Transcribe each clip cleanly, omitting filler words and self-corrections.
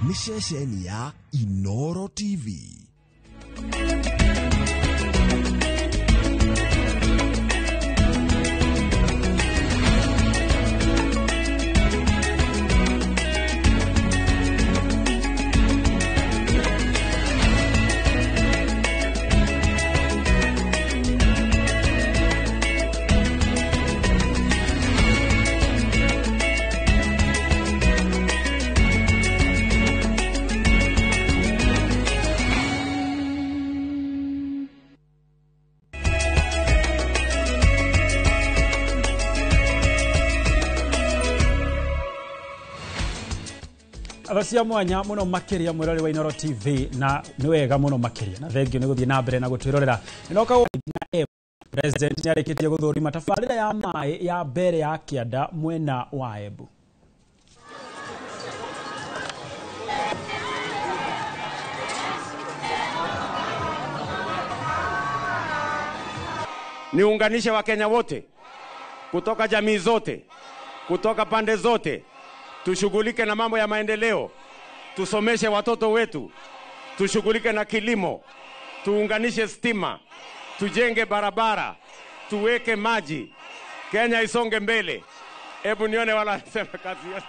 Nĩ ceceni ya Inoro TV. Tha cia mwanya muno makiria mwirori wa Inoro TV na nĩ wega muno makiria na thengio nĩ gũthiĩ na mbere na gũtwĩrorera. Nĩnoka na President nĩarĩkĩtie gũthũrima tabarĩra ya maĩ ya mbere ya kĩanda mwena wa Embu. Niunganishe Wakenya wote kutoka jamii zote, kutoka pande zote, tushughulike na mambo ya maendeleo, tusomeshe watoto wetu, tushughulike na kilimo, tuunganishe stima, tujenge barabara, tuweke maji, Kenya isonge mbele. Hebu nione wala sema kazi yote.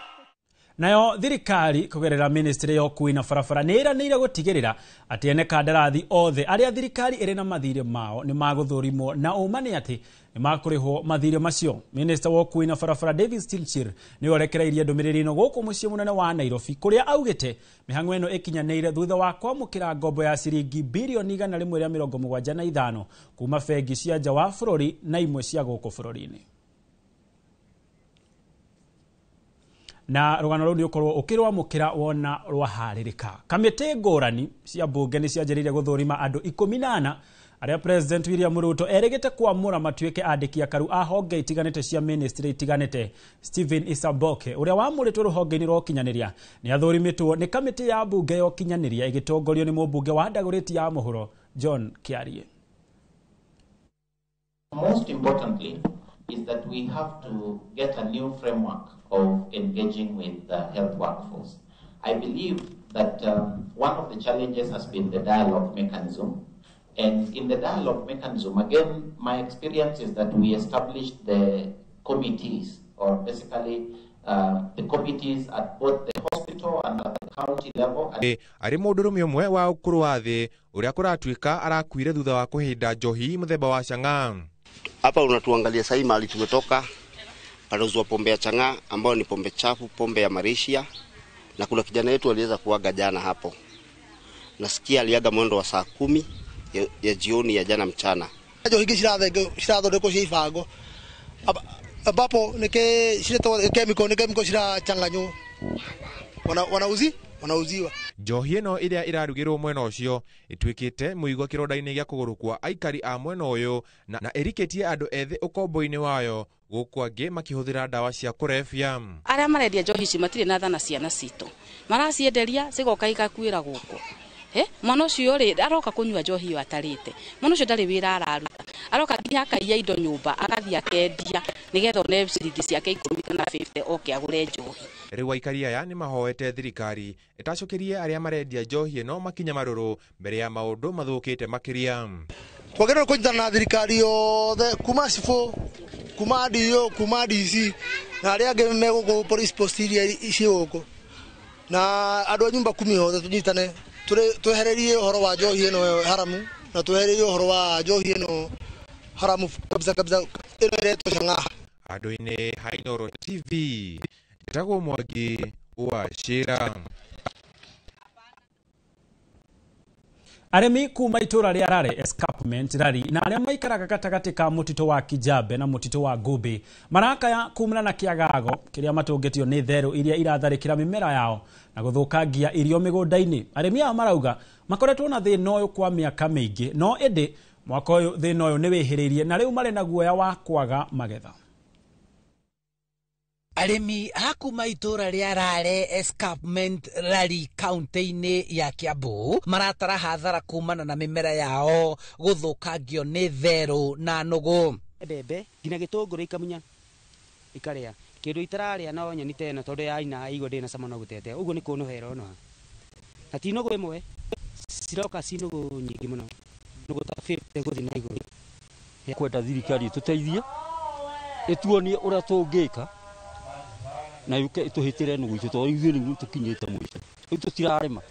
Nayo thirikari kugerera ministry ya ũkuui na barabara nĩ ĩranĩire gũtigĩrĩra atĩ ene kandarathi othe arĩa thirikari ĩrĩ na mathirĩ mao nĩ magũthũrimwo na ũma nĩ atĩ nĩ makũrĩhwo mathirĩ macio. Minister wa ũkuui na barabara David Chirchir nĩwe ũrekereirie ndũmĩrĩri ĩno gũkũ mũciĩ mũnene wa Nairobi kũrĩa augĩte mĩhang'o ĩno ĩkinyanĩire thutha wa kwamũkĩra ngombo ya ciringi birioni 175 kuma bengi cia nja wa bũrũri na imwe cia gũkũ bũrũri-inĩ. Na rũgano rũu nĩ ũkorwo ũkĩrwamũkĩra wona rwaharĩrĩka. Kamĩtĩ ngũrani cia mbunge nĩ cianjĩrĩirie gũthũrima andũ 14 arĩa President William Ruto erĩgĩte kwamũra matuĩke andĩki akaru a honge itiganĩte cia ministry itiganĩte. Stephen Isaboke ũrĩa wamũrĩtwo rũhonge-inĩ rwa ũkinyanĩria nĩ athũrimĩtwo nĩ kamĩtĩ ya mbunge ya ũkinyanĩria ĩgĩtongorio nĩ mũmbunge wa Dagoretti ya mũhuro John Kiarie. Most importantly is that we have to get a new framework of engaging with the health workforce. I believe that one of the challenges has been the dialogue mechanism. And in the dialogue mechanism, again, my experience is that we established the committees, or basically the committees at both the hospital and at the county level. Arĩ mũndũrũme ũmwe wa ũkũrũ wa thĩ ũrĩa kũratuĩka arakuire thutha wa kũhĩnda njohi mũthemba wa chang'aa. Hapa unatuangalia sasa mahali tumetoka, panauzwa pombe ya chang'aa ambayo ni pombe chafu, pombe ya Malaysia, na kuna kijana yetu aliweza kuaga jana hapo. Nasikia aliaga mwendo wa saa 10 ya jioni ya jana mchana. Njohi ingĩ cirathondekwo cia ibango ambapo nĩ ciretwo chemical, nĩ chemical cirachanganywo, wanauziwa. Njohi ĩno ĩrĩa ĩrarugĩrwo mwena ũcio ĩtuĩkĩte mũigo kĩronda-inĩ gĩa kũgũrũ kwa aikari a mwena ũyũ na ĩrikĩtie andũ ethĩ ũkombo-inĩ wayo gũkũ angĩ makĩhũthĩra ndawa cia kũrebia. Arĩa marendia njohi ici matirĩ na tha na ciana citũ, maracienderia cigoka igakuĩra gũkũ. Mwana ũcio rĩ aroka kũnyua njohi ĩyo atarĩte, mwana ũcio ndarĩ wĩra araruta, aroka nginya akaiya indo nyũmba agathiĩ akendia nĩgetha one ciringi ciake 10 kana 50 oke agũre njohi. Rĩu aikari aya nĩ mahoete thirikari ĩtacũkĩrie arĩa marendia njohi ĩno makinya marũrũ mbere ya maũndũ mathũkĩte makĩria. Twagĩrĩirwo kũnyitana na thirikari yothe kuma cibũ, kuma DO, kuma DC na arĩa angĩ me gũkũ police post iria ciĩ gũkũ na andũ a nyumba kumi othe tũnyitane twehererie ũhoro wa njohi ĩno haramu na twehererie ũhoro wa njohi ĩno haramu kabisa kabisa ĩno ĩretwo chang'aa. Andũ-inĩ ha Inoro TV, njĩtagwo Mwangi wa Cira. Arĩmi kuma itũra rĩa Rare Escarpment Rari na arĩa maikaraga gatagatĩ ka mũtitũ wa Kijabe na mũtitũ wa Ngũmbĩ marakaya kumana na kĩagago kĩrĩa matũngĩtio nĩ therũ iria iratharĩkĩra mĩmera yao na gũthũkangia irio mĩgũnda-inĩ. Arĩmi aya marauga makoretwo na thĩna ũyũ kwa mĩaka mĩingĩ, no ĩndĩ mwaka ũyũ thĩna ũyũ nĩ wĩhĩrĩirie na rĩu marĩ na guoya wa kwaga magetha. Arĩmi a kuma itũra rĩa Rare Escarpment Rari kaunti-inĩ ya Kiambu maratara hathara kumana na mĩmera yao gũthũkangio nĩ therũ na nũgũ. Mbembe nginya gĩtũngũrũ ikamunya ikarĩa kĩndũ itararĩa no nyeni ta ĩno tondũ ya ina igua ndĩna cama no gũtete ũguo nĩ kũnũhera ũnoha. Na ti nũgũ ĩmwe, ciroka ci nũgũ nyingĩ mũno, nũgũ ta 50 gũthiĩ na igũrũ. Kwenda thirikari ĩtũteithie, ĩtuonie ũrĩa tũngĩka na yũke ĩtũhĩtĩre nũgũ itũ, tondũ ithuĩ rĩu tũkinyĩte mũico, rĩu tũtirarĩma.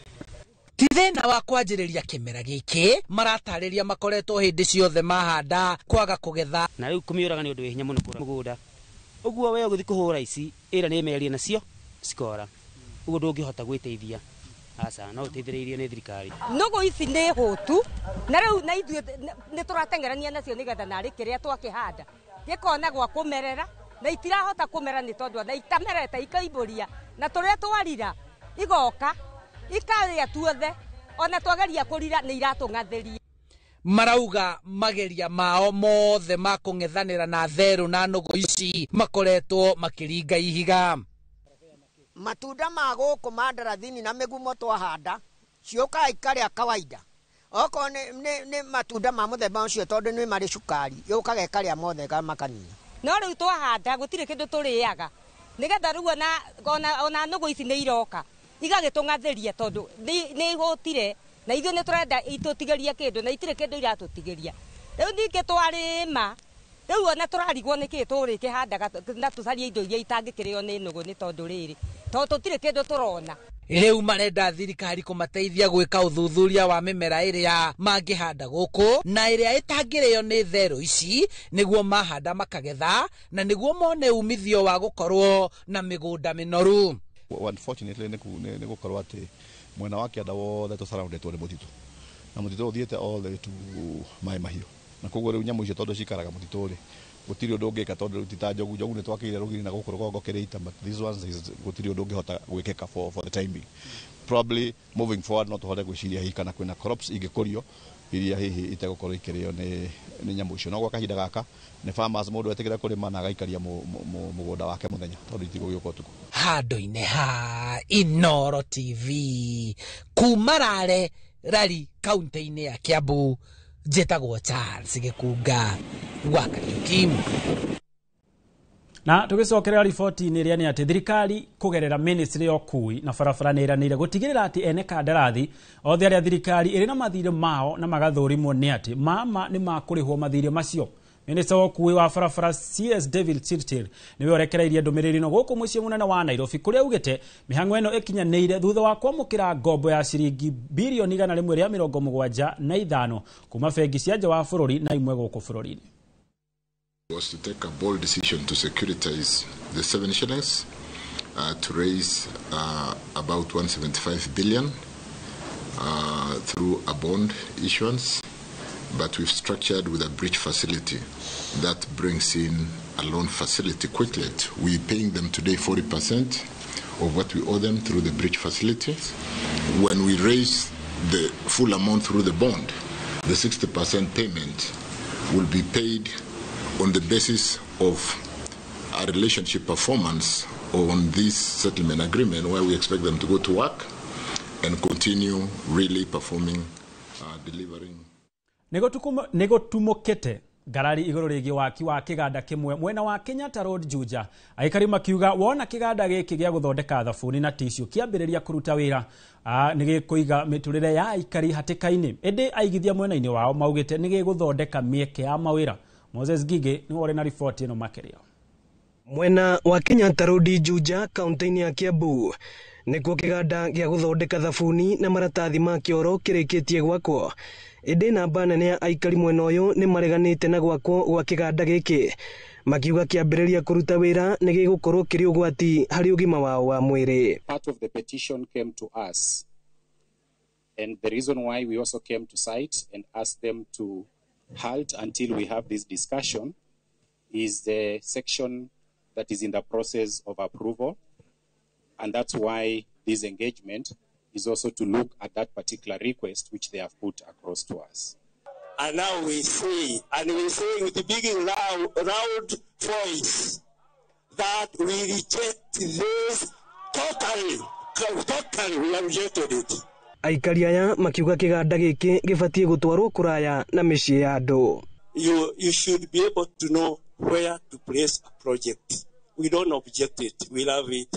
Ti thĩna wa kwanjĩrĩria kĩmera gĩkĩ, maratarĩria makoretwo hĩndĩ ciothe mahanda kwaga kũgetha. Na rĩu kũmĩũraga nĩ ũndũ wĩ hinya mũno kũra mũgũnda. Ũguo we ũgĩthiĩ kũhũra ici, ĩra nĩ ĩmerie nacio cikora. Ũguo ndũngĩhota gwĩteithia. Aca, no ũteithĩrĩirio nĩ thirikari. Nũgũ ici nĩ hũtu, na rĩu na ithuĩ nĩ tũrateng'erania nacio nĩgetha narĩ kĩrĩa twakĩhanda gĩkona gwa kũmerera, na itirahota kũmera nĩ tondũ na itamerete ikaimbũria, na tũrĩa twarira igoka ikarĩa tuothe, ona twageria kũrira nĩ iratũng'athĩria. Marauga mageria mao mothe ma kũng'ethanĩra na therũ na nũgũ ici makoretwo makĩringa ihiga. Matunda ma gũkũ ma ndarathini na mĩgumo twahanda ciũkaga ikarĩa kawaida. Okorwo nĩ matunda ma mũthemba ũcio tondũ nĩ marĩ cukari, yũkaga ĩkarĩa mothe makanina. No rĩu twahanda gũtirĩ kĩndũ tũrĩaga, nĩgetha rĩu ona nũgũ ici nĩ iroka igagĩtũng'athĩria tondũ nĩ ihũtire, na ithuĩ nĩ tũrenda itũtigĩrie kĩndũ na itirĩ kĩndũ iratũtigĩria. Rĩu ningĩ twarĩma, rĩu ona tũrarigwo nĩkĩ tũrĩkĩhandaga na tũcarie indo iria itangĩkĩrĩo nĩ nũgũ nĩ tondũ rĩrĩ, tondũ tũtirĩ kĩndũ tũrona. Rĩu marenda thirikari kũmateithia gwĩka ũthuthuria wa mĩmera ĩrĩa mangĩhanda gũkũ na ĩrĩa ĩtangĩrĩo nĩ therũ ici, nĩguo mahanda makagetha na nĩguo mone umithio wa gũkorwo na mĩgũnda mĩnoru. Unfortunately nĩ gũkorwo atĩ mwena wa kĩanda wothe tũsurroundĩtwo nĩ mũtitũ, na mũtitũ ũthiĩte all the way to Maĩ Mahiũ, na koguo rĩu nyamũ icio tondũ cikaraga mũtitũ rĩ, gũtirĩ ũndũ ũngĩka tondũ rĩu ti ta njogu. Njogu nĩ twakĩire rũgiri na gũkũ rũgongo kĩrĩita, but these ones is gũtirĩ ũndũ ũngĩhota gwĩkĩka for the time being. Probably moving forward no tũhote gwĩciria hihi kana kwĩna crops ingĩkũrio iria hihi itegũkorwo ikĩrĩo nĩ nyamũ icio. No gwa kahinda gaka nĩ farmers mũndũ etĩkĩra kũrĩma na agaikaria mũgũnda wake mũthenya tondũ itigũgĩũka ũtukũ. Handũ-inĩ ha Inooro TV kuma Rare Rari kaunti-inĩ ya Kiambu, njĩtagwo Charles Gĩkunga wa Kariuki. Na tũgĩcokerera riboti-inĩ ĩrĩa nĩ atĩ thirikari kũgerera ministry ya ũkui na barabara nĩ ĩranĩire gũtigĩrĩra atĩ ene kandarathi othe arĩa thirikari ĩrĩ na mathirĩ mao na magathũrimwo nĩ atĩ mama nĩ makũrĩhwo mathirĩ macio. Minista wa ũkui wa barabara CS David Chirchir nĩwe ũrekereirie ndũmĩrĩri ĩno gũkũ mũciĩ mũnene wa Nairobi, kũrĩa augĩte mĩhang'o ĩno ĩkinyanĩire thutha wa kwamũkĩra ngombo ya ciringi birioni 175 kuma bengi cia nja wa bũrũri na imwe gũkũ bũrũri-inĩ. Was to take a bold decision to securitize the 7 shillings to raise about 175 billion through a bond issuance, but we've structured with a bridge facility that brings in a loan facility quickly. We're paying them today 40% of what we owe them through the bridge facility. When we raise the full amount through the bond, the 60% payment will be paid on the basis of a relationship performance on this settlement agreement, where we expect them to go to work and continue really performing, delivering. Nĩgũtumũkĩte ngarari igũrũ rĩgiĩ waki wa kĩganda kĩmwe mwena wa Kenyatta Road Juja. Aikari makiuga wona kĩganda gĩkĩ gĩa gũthondeka thabuni na tissue kĩambĩrĩria kũruta wĩra nĩ gĩkũiga mĩtũrĩre ya aikari hatĩka-inĩ, ĩndĩ aigithia mwena-inĩ wao maugĩte nĩ gĩgũthondeka mĩeke ya mawĩra. Moses Gige nĩwe ũrĩ na riboti ĩno makĩria. Mwena wa Kenyatta Road Juja kaunti-inĩ ya Kiambu nĩkuo kĩganda gĩa gũthondeka thabuni na maratathi ma kĩoro kĩrĩkĩtie gwakwo, ĩndĩ namba nene ya aikari mwena ũyũ nĩ mareganĩte na gwakwo gwa kĩganda gĩkĩ, makiuga kĩambĩrĩria kũruta wĩra nĩ gĩgũkorwo kĩrĩ ũgwati harĩ ũgima wao wa mwĩrĩ. Part of the petition came to us, and the reason why we also came to site and asked them to halt until we have this discussion is the section that is in the process of approval, and that's why this engagement is also to look at that particular request which they have put across to us. And now we say, and we say with big loud voice, that we reject this totally, totally, we have rejected it. Aikari aya makiuga kĩganda gĩkĩ gĩbatiĩ gũtwarwo kũraya na mĩciĩ ya andũ. You should be able to know where to place a project. We don't object it, we love it,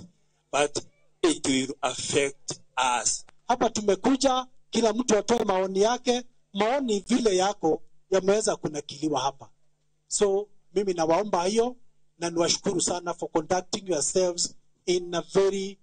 but it will affect us. Hapa tumekuja kila mtu atoe maoni yake, maoni vile yako yameweza kunakiliwa hapa. So mimi nawaomba hiyo na niwashukuru sana for conducting yourselves in a very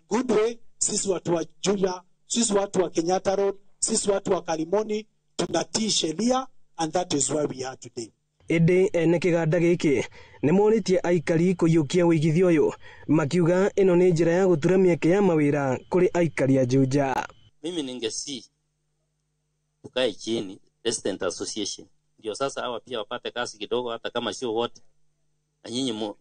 good way. Sisi watu wa Juja, sisi watu wa Kenyatta Road, sisi watu wa Kalimoni tunatii sheria and that is where we are today. Ĩndĩ ene kĩganda gĩkĩ nĩ morĩtie aikari kũiyũkia wĩigithia ũyũ makiuga ĩno nĩ njĩra ya gũtura mĩeke ya mawĩra kũrĩ aikari a Juja. Mimi ningesi tukae chini Resident Association ndio sasa hawa pia wapate kazi kidogo, hata kama sio wote, na nyinyi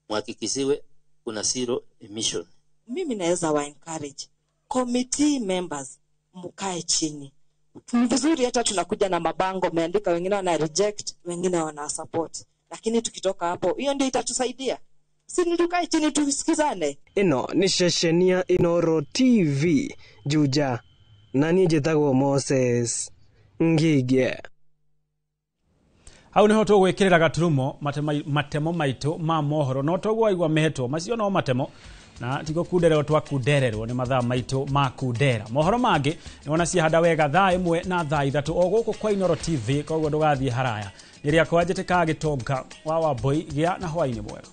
muhakikishiwe kuna zero emission. Mimi naweza wa encourage committee members mkae chini. Ni vizuri hata tunakuja na mabango umeandika, wengine wana reject, wengine wana support, lakini tukitoka hapo, hiyo ndio itatusaidia. Si ni tukae chini tusikizane. Ĩno nĩ ceceni ya Inooro TV Juja, na niĩ njĩtagwo Moses Ngige. Hau niho tũgwĩkĩrĩra gaturumo matemo maitũ ma mohoro no toguo waigua mehetwo macio no matemo na tigo kundererwo twakundererwo nĩ mathaa maitũ ma kundera. Mohoro mangĩ nĩ wona ciahanda wega thaa 1 na thaa 3 o gũkũ kwa Inooro TV, koguo ndũgathiĩ haraya. Nĩ rĩakwa njĩtĩkaga gĩtonga wa Wambui, gĩa na hwaĩ-inĩ mwega.